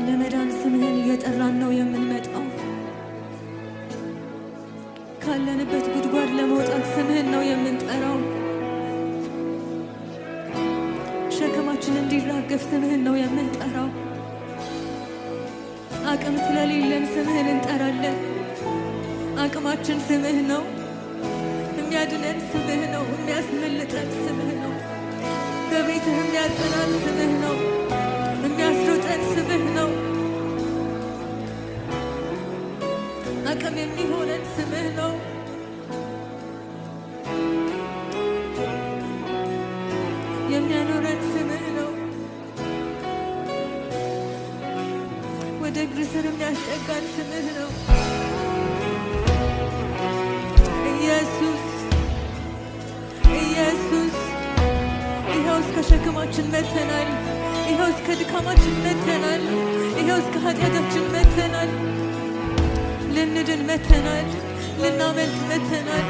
ለመዳን ስምህን እየጠራን ነው የምንመጣው። ካለንበት ጉድጓድ ለመውጣት ስምህን ነው የምንጠራው። ሸክማችን እንዲራገፍ ስምህን ነው የምንጠራው። አቅም ስለሌለን ስምህን እንጠራለን። አቅማችን ስምህ ነው። የሚያድነን ስምህ ነው። የሚያስመልጠን ስምህ ነው። በቤትህ የሚያጸናን ስምህ ነው። የሚያስሮጠን ስምህ ነው። አቅም የሚሆነን ስምህ ነው። የሚያኖረን ስምህ ነው። ወደ እግርህ ስር የሚያስጠጋን ስምህ ነው። ኢየሱስ፣ ኢየሱስ፣ ይኸው እስከ ሸክማችን መተናል። ይኸው እስከ ድካማችን መተናል። ይኸው እስከ ኃጢአታችን መተናል። ልንድን መተናል። ልናመልጥ መተናል።